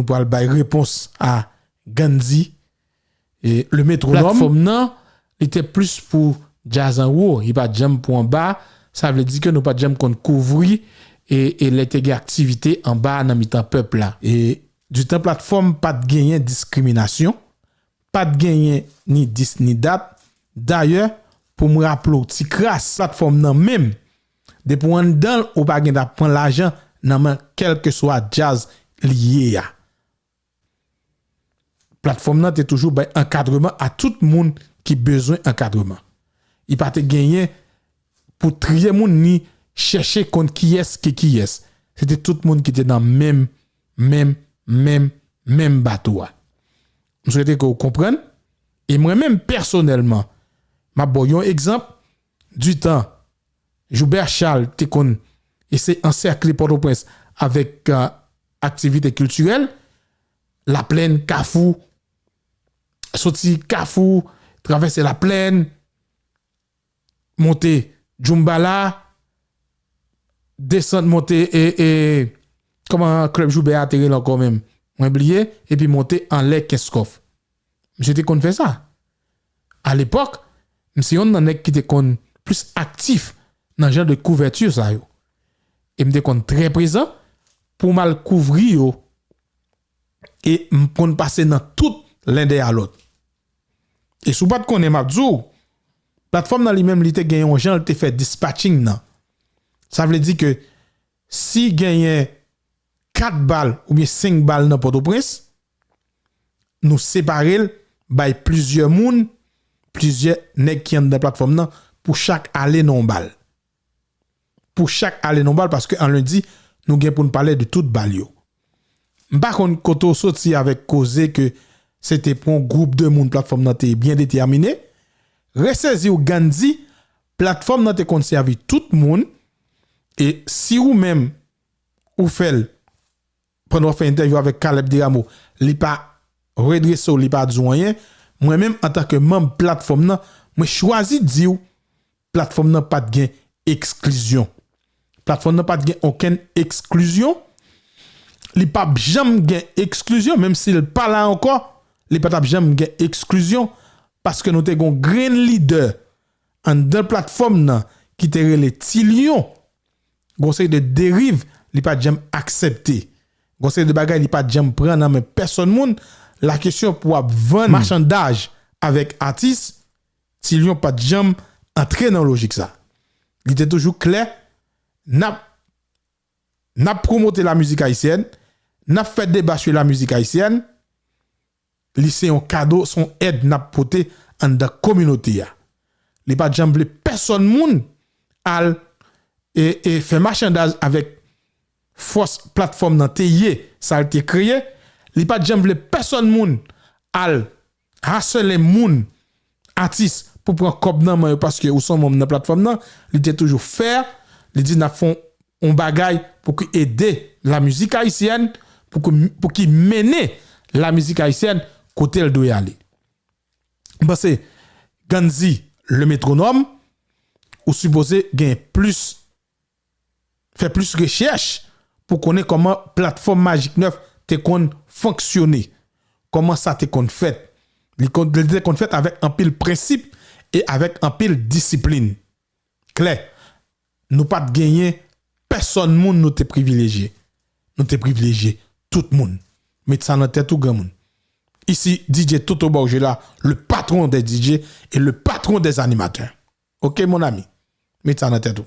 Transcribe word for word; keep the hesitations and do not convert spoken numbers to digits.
Nou pral bay repons a Gandhi, e, le métronome. Platfòm nan, li te plis pou djaz anwo, li pa t janm pou anba, sa vle di ke nou pa t janm konn kouvri e, e lè te gen aktivite anba nan mitan pèp la. E ditan platfòm pa t genyen diskriminasyon, pa t genyen ni dis ni dat. Dayè, pou m raple w ti kras, platfòm nan menm, depi w anndan l, ou pa gen dwa pran lajan nan men kèlkeswa djaz li ye a. Platfòm nan te toujou bay ankadreman a tout moun ki bezwen ankadreman. Li pa te genyen pou triye moun ni chèche konn kiyès ki kiyès. Se te tout moun ki te nan menm, menm, menm, menm bato a. M swete ke w konprann. E mwen menm, pèsonèlman, m ap ba w yon egzanp. Ditan Joubert Charles te konn eseye ansèkle Pòtoprens avèk, euh, aktivite kiltirèl, Laplèn, Kafou, soti Kafou, travèse Laplèn, monte Djoumbala, desann, monte, e, e, kòman klèb Joubert a te rele ankò menm? Mwen bliye, epi monte anlè Kenskòf. Misye te konn fè sa. Alepòk, m se yonn nan nèg ki te konn plis aktif nan jan de kouvèti sa yo. E m te konn trè prezan pou m al kouvri yo. E m konn pase nan tout len dèyè lòt. E si w pa t konnen, m ap di w, platfòm nan li menm, li te gen yon jan l te fè dispatching nan. Sa vle di ke si genyen kat bal oubyen senk bal nan Pòtoprens, nou separe l, bay plizyè moun, plizyè nèg ki anndan platfòm nan, pou chak ale nan yon bal. Pou chak ale nan yon bal, paske an lendi, nou gen pou n pale de tout bal yo. M pa konn kote w soti avèk koze ke se te pou yon gwoup de moun platfòm nan te byen detèmine. Resezi w, Gandhi, platfòm nan te konn sèvi tout moun, e si ou menm ou fè l, pandan w ap fè entèvyou avèk Caleb Desrameaux, li pa redrese w, li pa di w anyen. Mwen menm, antanke manm platfòm nan, mwen chwazi di w, platfòm nan pa t gen eksklizyon. Platfòm nan pa t gen okenn eksklizyon. Li p ap janm gen eksklizyon, menm si l pa la ankò, li pa t ap janm gen eksklizyon, paske nou te gen yon grenn lidè anndan platfòm nan ki te rele Ti Lyon. Gon seri de deriv li pa t janm aksepte. Gon seri de bagay li pa t janm pran nan men pèsonn moun. Lakesyon pou w ap vann machandaj avèk atis, Ti Lyon pa t janm antre nan lojik sa. Li te toujou klè, n ap, n ap pwomote lamizik ayisyèn, n ap fè deba sou lamizik ayisyèn, li se yon kado, se yon èd n ap pote anndan kominote a. Li pa t janm vle pèsonn moun al e, e fè machandaj avèk fòs platfòm nan te ye, sa l te kreye. Li pa t janm vle pèsonn moun al hasele moun, atis, pou pran kòb nan men yo paske ou se yon manm nan platfòm nan. Li te toujou fè, li di n ap fè yon, yon bagay pou ki ede lamizik ayisyèn, pou ki, pou ki mennen lamizik ayisyèn kote l dwe ale. M panse, Gandhi, le métronome, ou sipoze gen plis, fè plis rechèch pou konnen kòman platfòm Magik nèf te konn fonksyone, kòman sa te konn fèt. Li konn, li te konn fèt avèk anpil prensip e avèk anpil disiplin. Klè, nou pa t genyen pèsonn moun nou te privilejye. Nou te privilejye tout moun. Met sa nan tèt ou, granmoun. Ici D J Toto Borgela, le patron des D J et le patron des animateurs. Ok, mon ami? Met sa nan tèt ou.